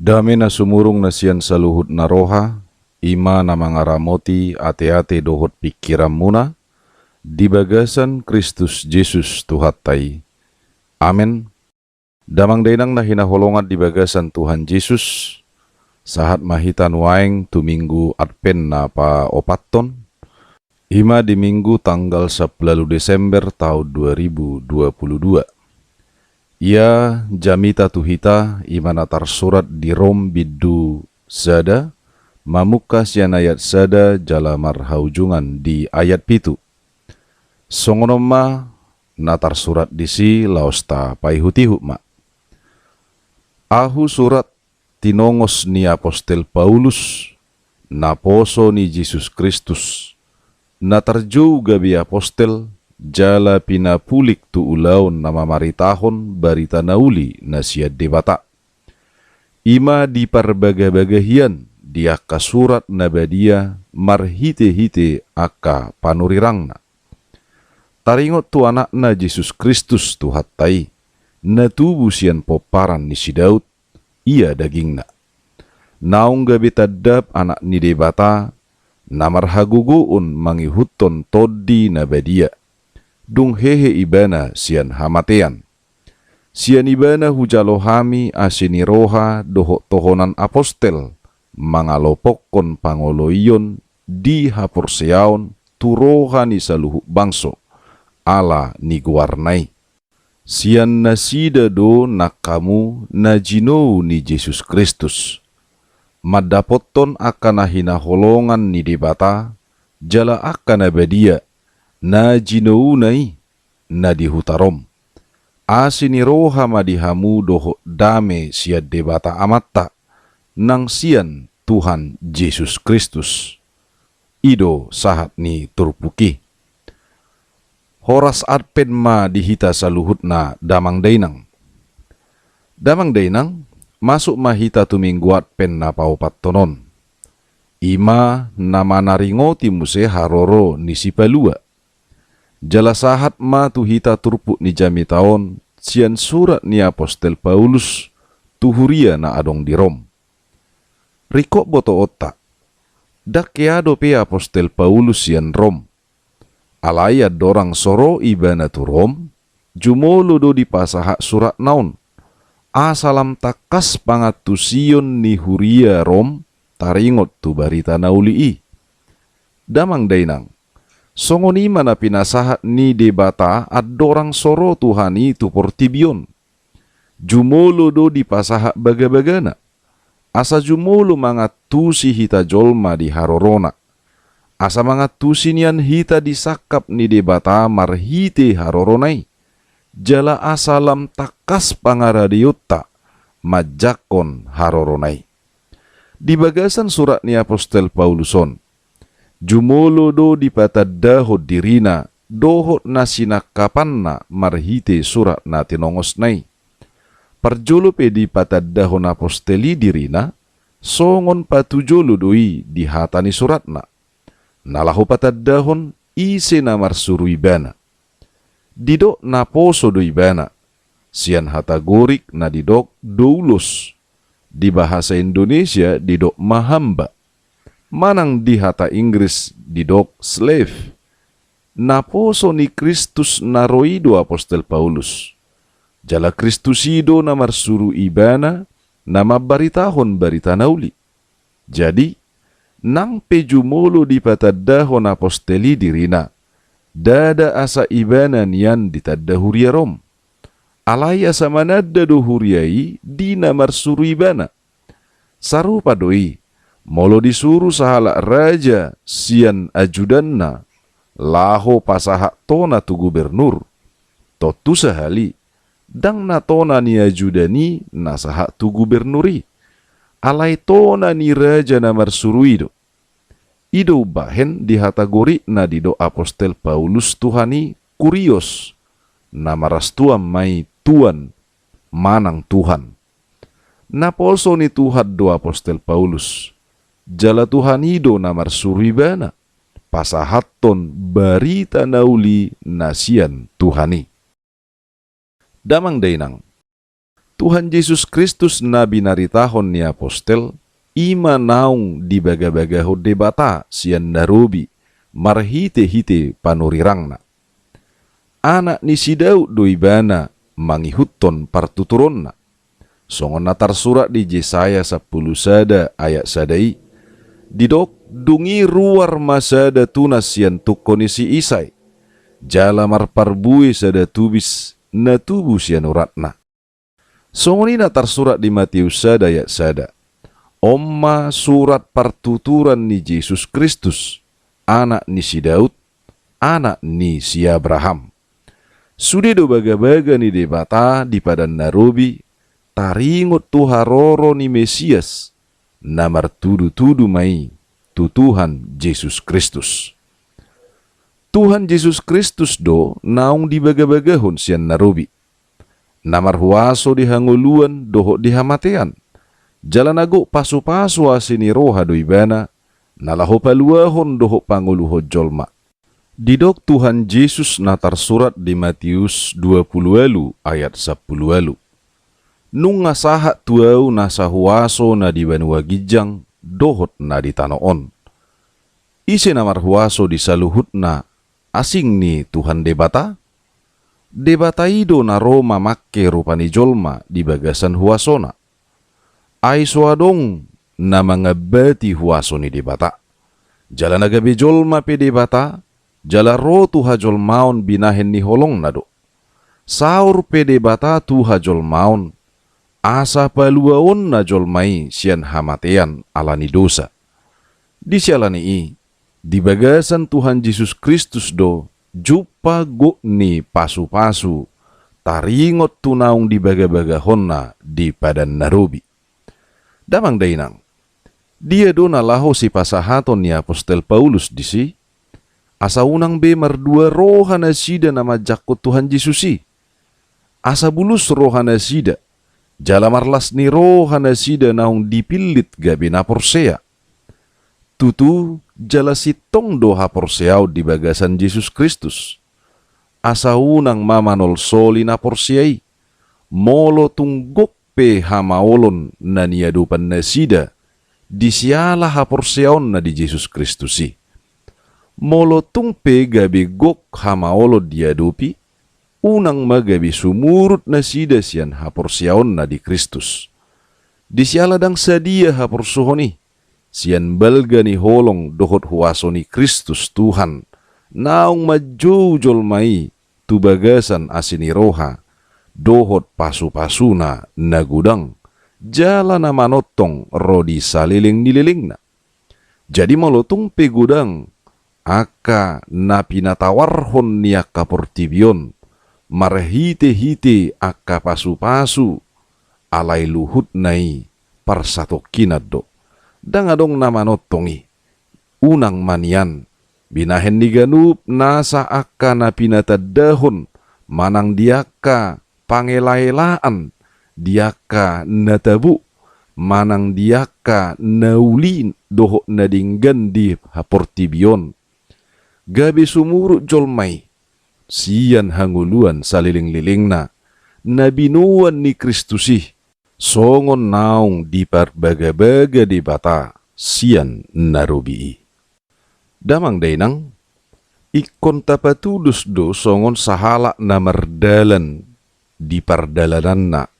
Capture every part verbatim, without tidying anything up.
Dame na sumurung na sian saluhut na roha, i ma na mangaramoti ateate dohot pingkiranmuna, di bagasan Kristus Jesus Tuhanta i. Amen. Damang dainang na hinaholongan di bagasan Tuhan Jesus, sahat ma hita nuaeng tu Minggu Advent na paopathon, i ma di Minggu tanggal sampulu ualu Desember taon dua ribu dua puluh dua. Ia jamita tu hita i ma na tarsurat di Rom bindu sada, mamungka sian ayat sada jala marhaujungan di ayat pitu. Songon on ma na tarsurat disi, laos tapaihutihut ma. Ahu surat tinongos ni apostel Paulus, naposo ni Jesus Kristus, na tarjou gabe apostel jala pinapulik tu ulaon na mamaritahon barita na uli na sian Debata. I ma diparbagabaga hian di angka surat na badia marhitehite angka panurirangna. Taringot tu Anakna Jesus Kristus Tuhanta i, na tubu sian pomparan ni si Daud, ia dagingna. Naung gabe tandap Anak ni Debata, na marhagogoon mangihuthon Tondi na Badia, dung hehe Ibana sian hamatean. Sian Ibana hujalo hami asi ni roha dohot tohonan apostel, mangalopokkon pangoloion di haporseaon tu roha ni saluhut bangso, ala ni goarna i. Sian nasida do nang hamu na jinou ni Jesus Kristus, mandapothon angka na hinaholongan ni Debata, jala angka na badia, na jinouna i, na di huta Rom. Asi ni roha ma di hamu dohot dame sian Debata Amanta, nang sian Tuhan Jesus Kristus. I do sahat ni turpuk i. Horas Advent ma di hita saluhutna, damang dainang. Damang dainang, masuk ma hita tu Minggu Advent na paopathon on. I ma na manaringoti muse haroro ni Sipalua. Jala sahat ma tu hita turpuk ni jamita on sian surat ni apostel Paulus tu huria na adong di Rom. Ringkot botoonta, ndang hea dope apostel Paulus sian Rom. Alai andorang so ro ibana tu Rom, jumolo do dipasahat suratna on, asa lam tangkas pangantusion ni huria Rom taringot tu barita na uli i. Damang dainang, songon i ma na pinasahat ni Debata andorang so ro Tuhan i tu portibi on. Jumolo do dipasahat bagabagana, asa jumolo mangantusi hita jolma di harorona, asa mangantusi nian hita di sangkap ni Debata marhite harorona i, jala asa lam tangkas pangaradeonta manjangkon harorona i. Di bagasan surat ni apostel Paulus on, jumolo do dipatandahon dirina dohot na sinangkapanna marhite surat na tinongosna i. Parjolo pe dipatandahon apostel i dirina, songon patujolo do i di hata ni suratna. Na laho patandahon ise na marsuru ibana. Didok naposo do ibana, sian hata Gorik na didok doulos, di bahasa Indonesia didok mahamba, manang di hata Inggris didok slave. Naposo ni Kristus na ro i do apostel Paulus. Jala Kristus i do na marsuru ibana, na mambaritahon barita na uli. Jadi, nang pe jumolo dipatandahon apostel i dirina, ndada asa ibana nian ditanda huria Rom. Alai asa mananda do huria i di na marsuru ibana. Sarupa do i, molo disuru sahalak raja sian ajudanna laho pasahat tona tu gubernur, tontu sahali, ndang na tona ni ajudan i na sahat tu gubernur i, alai tona ni raja na marsuru i do. I do umbahen di hata Gorik na didok apostel Paulus Tuhan i kurios, na marastuan ma i tuan manang Tuhan. Naposo ni Tuhan do apostel Paulus, jala Tuhan i do na marsuru ibana pasahathon barita na uli na sian Tuhan i. Damang dainang, Tuhan Jesus Kristus na binaritahon ni apostel, i ma naung dibagabagahon Debata sian na robi marhitehite panurirangna. Anak ni si Daud do ibana mangihuthon partuturonna. Songon na tarsurat di Jesaya sampulu sada ayat sada i, didok, dung i ruar ma sada tunas sian tungko ni si Isai, jala marparbue sada tubis na tubu sian uratna. Songon i na tarsurat di Matius sada ayat sada. On ma surat partuturan ni Jesus Kristus, anak ni si Daud, anak ni si Abraham. Sude do bagabaga ni Debata di padan na robi, taringot tu haroro ni Mesias, na martudutudu ma i tu Tuhan Jesus Kristus. Tuhan Jesus Kristus do naung dibagabagahon sian na robi, na marhuaso di hangoluan dohot di hamatean, jala na gok pasupasu asi ni roha do ibana, na laho paluahon dohot pangoluhon jolma. Didok Tuhan Jesus na tarsurat di Matius dua pulu ualu ayat sampulu ualu. Nunga sahat tu ahu nasa huaso na di banua ginjang dohot na di tano on. Ise na marhuaso di saluhutna asing ni Tuhan Debata? Debata i do na ro mamangke rupa ni jolma di bagasan huasona. Ai so adong na mangambati huaso ni Debata. Jala na gabe jolma pe Debata, jala ro tu hajolmaon binahen ni holongna do. Saur pe Debata tu hajolmaon, asa paluaonna jolma i sian hamatean ala ni dosa. Di siala ni i, di bagasan Tuhan Jesus Kristus do jumpa gok ni pasupasu, taringot tu naung dibagabagahonna di padan na robi. Damang dainang, dia do na laho sipasahaton ni apostel Paulus disi? Asa unang be mardua roha nasida na manjangkon Tuhan Jesus i. Asa bulus roha nasida, jala marlas ni roha nasida naung dipillit gabe na porsea. Tutu, jala sintong do haporseaon di bagasan Jesus Kristus. Asa unang ma manolsoli na porsea i. Molo tung gok pe hamaolon na niadopan nasida, di siala haporseaonna di Jesus Kristus i. Molo tung pe gabe gok hamaolon diadopi, unang ma gabe sumurut nasida sian haporseaonna di Kristus. Di siala ndang sadia haporsuhon i, sian balga ni holong dohot huaso ni Kristus Tuhan, naung manjou jolma i tu bagasan asi ni roha, dohot pasupasuna na godang, jala na manongtong ro di saleleng ni lelengna. Jadi molo tung pe godang angka na pinatawarhon ni angka portibi on, marhitehite angka pasupasu, alai luhutna i parsatongkinan do. Ndang adong na manongtong i. Unang ma nian, binahen ni ganup nasa angka na pinatandahon, manang di angka pangelaelaan, di angka na tabo, manang di angka na uli dohot na denggan di haportibi on. Gabe sumurut jolma i, sian hangoluan saleleng-lelengna, na binoan ni Kristus i, songon naung diparbagabaga Debata sian na robi i. Damang dainang, ingkon tapatudos do songon sahalak na mardalan di pardalananna,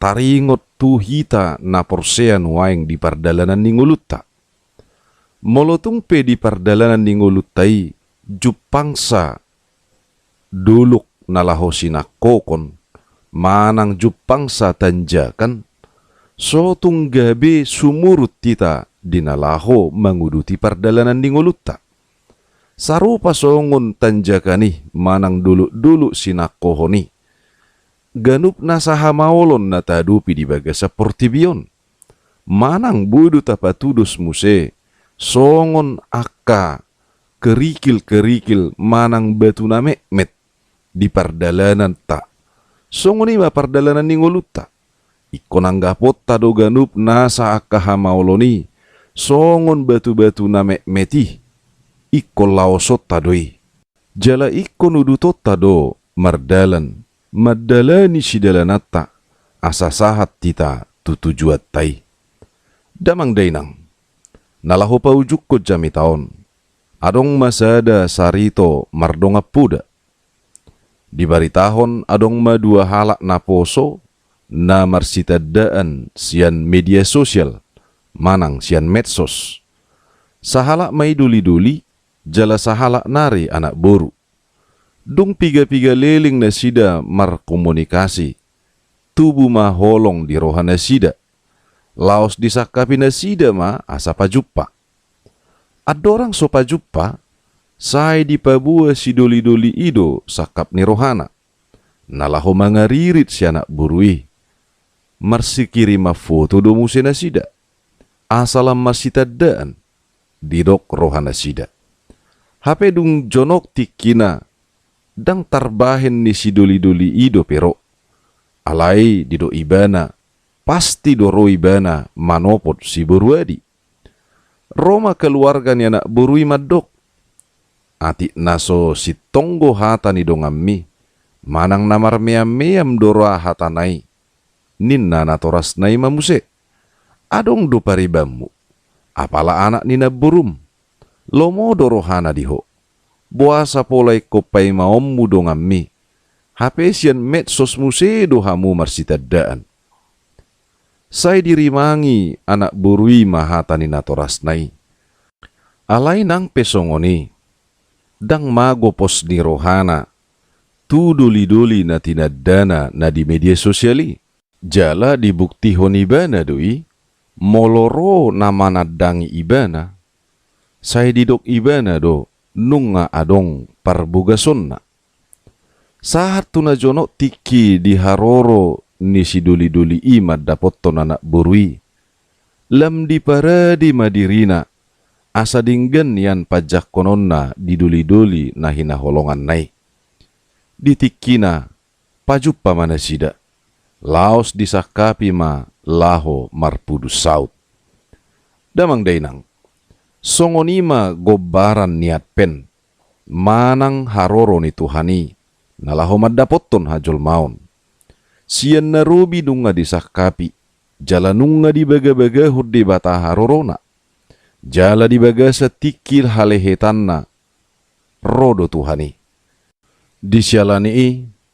taringot tu hita na porsea nuaeng di pardalanan ni ngolunta. Molo tung pe di pardalanan ni ngolunta i jumpangsa dolok na laho sinangkohon, manang jumpangsa tanjakan, so tung gabe sumurut hita di na laho manguduti pardalanan ni ngolunta. Sarupa songon tanjakan i manang dolok-dolok sinangkohon i, ganup nasa hamaolon na taadopi di bagasan portibi on. Manang boi do tapatudos muse songon angka kerikil-kerikil manang batu na metmet di pardalananta. Songon i ma pardalanan ni ngolunta. Ingkon anggaponta do ganup nasa angka hamaolon i songon batu-batu na metmet i. Ingkon laosonta do i. Jala ingkon udutonta do mardalan, mandalani sidalananta, asa sahat hita tu tujuanta i. Damang dainang, na laho paujungkon jamita on, adong ma sada sarito mardongan poda. Dibaritahon adong ma dua halak naposo na marsitandaan sian media sosial manang sian medsos. Sahalak ma i doli-doli, jala sahalak nari anak boru. Dung piga-piga leleng nasida markomunikasi, tubu ma holong di roha nasida. Laos disangkapi nasida ma asa pajumpa. Andorang so pajumpa, sai dipaboa sidoli-doli i do sangkap ni rohana, na laho mangaririt si anak boru i. Marsikiriman foto do muse nasida, asa lam marsitandaan, didok roha nasida. Hape dung jonok tingkina, ndang tarbahen ni sidoli-doli i dope ro. Alai didok ibana, pasti do ro ibana manopot si boru Adi. Ro ma keluarga ni anak boru i mandok, atik na so sintong do hata ni donganmi, manang na marmeam-meam do ra hatana i, ninna natorasna i ma muse. Adong do paribanmu, apala anak ni namborum. Lomo do rohana di ho. Boasa pola ingkon paimaonmu donganmi, hape sian medsos muse do hamu marsitandaan. Sai dirimangi anak boru i ma hata ni natorasna i. Alai nang pe songon i, ndang mago pos ni rohana tu doli-doli na tinandana na di media sosial i. Jala dibuktihon ibana do i, molo ro na manandangi ibana, sai didok ibana do nunga adong parbogasonna. Sahat tu na jonok tingki di haroro ni sidoli-doli i mandapothon anak boru i, lam diparade ma dirina, asa denggan nian panjangkononna di doli-doli na hinaholonganna i. Di tingkina, pajumpa ma nasida, laos disangkapi ma laho marpudun saut. Damang dainang, songon i ma gombaran ni Advent, manang haroro ni Tuhan i, na laho mandapothon hajolmaon. Sian na robi nunga disangkapi, jala nunga dibagabagahon Debata harorona. Jala di bagasan tingki halehetanna, ro do Tuhan i. Di siala ni i,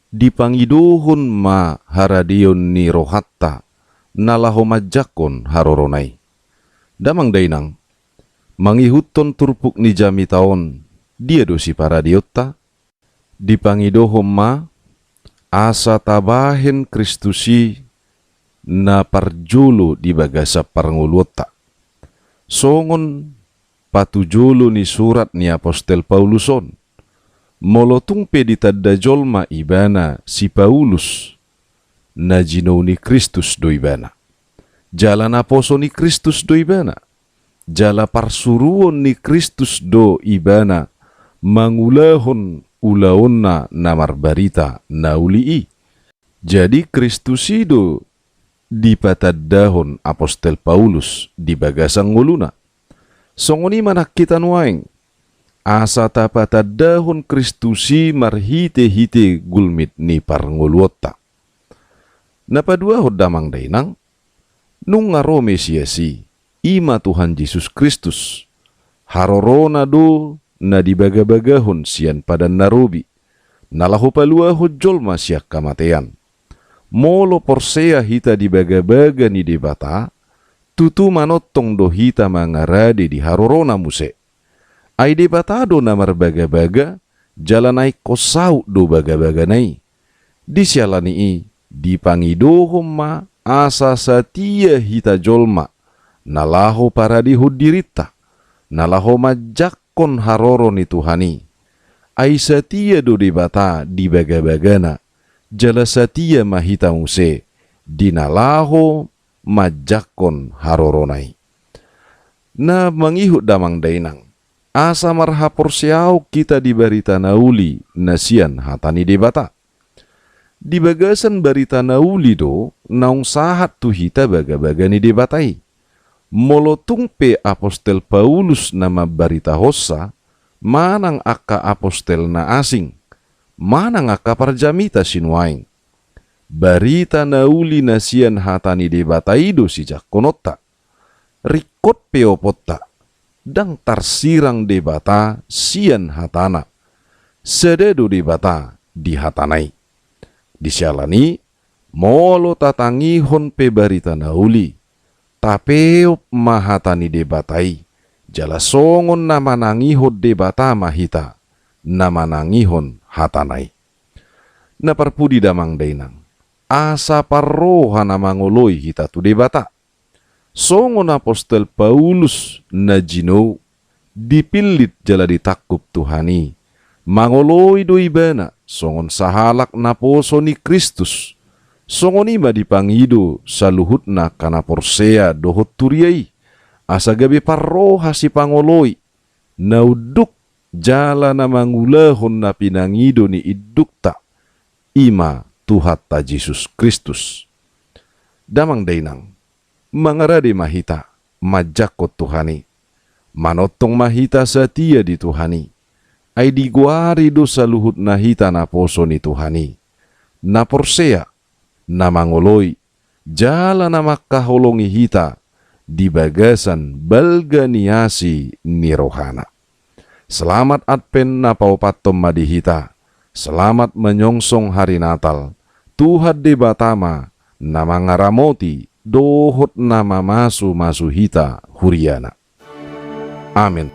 dipangidohon ma haradeon ni rohanta, na laho manjangkon harorona i. Damang dainang, mangihuthon turpuk ni jamita on, dia do siparadeonta? Dipangidohon ma, asa tabahen Kristus i na parjolo di bagasan parngoluonta. Songon patujolo ni surat ni apostel Paulus on, molo tung pe ditanda jolma ibana si Paulus, na jinou ni Kristus do ibana. Jala naposo ni Kristus do ibana. Jala parsuruon ni Kristus do ibana mangulahon ulaonna na marbarita na uli i. Jadi Kristus i do dipatandahon apostel Paulus di bagasan ngoluna. Songon i ma nang hita nuaeng, asa tapatandahon Kristus i marhite-hite gulmit ni parngoluonta. Na paduahon damang dainang, nunga ro Mesias i, i ma Tuhan Jesus Kristus. Harorona do na dibagabagahon sian padan na robi, na laho paluahon jolma sian hamatean. Molo porsea hita di bagabaga ni Debata, tutu manongtong do hita mangarade di harorona muse. Ai Debata do na marbagabaga, jala na ingkon saut do bagabagana i. Di siala ni i, dipangidohon ma asa satia hita jolma, na laho paradehon dirinta, na laho manjangkon haroro ni Tuhan i. Ai satia do Debata di bagabagana, jala satia ma hita muse, di na laho manjangkon harorona i. Na mangihut damang dainang, asa marhaporseaon hita di barita na uli na sian hata ni Debata. Di bagasan barita na uli do naung sahat tu hita bagabaga ni Debata i. Molo tung pe apostel Paulus na mambaritahonsa, manang angka apostel na asing, manang angka parjamita sinuaeng. Barita na uli na sian hata ni Debata i do sijangkononta. Ringkot pe oponta, ndang tarsirang Debata sian hatana. Sada do Debata di hatana i. Di siala ni i, molo tatangihon pe barita na uli, tapeop ma hata ni Debata i, jala songon na manangihon Debata ma hita, na manangihon hatana i. Na parpudi damang dainang, asa parroha na mangoloi hita tu Debata. Songon apostel Paulus na jinou, dipillit jala ditangkup Tuhan i, mangoloi do ibana songon sahalak naposo ni Kristus. Songon i ma dipangido saluhutna angka na porsea dohot huria i, asa gabe parroha sipangoloi, na unduk jala na mangulahon na pinangido ni indukta, i ma Tuhanta Jesus Kristus. Damang dainang, mangarade ma hita manjangkon Tuhan i. Manongtong ma hita satia di Tuhan i. Ai digoari do saluhutna hita naposo ni Tuhan i, na porsea, na mangoloi, jala na mangkaholongi hita di bagasan balga ni asi ni rohana. Selamat Advent na paopathon ma di hita. Selamat menyongsong hari Natal. Tuhan Debata ma na mangaramoti dohot na mamasumasu hita huriana. Amen.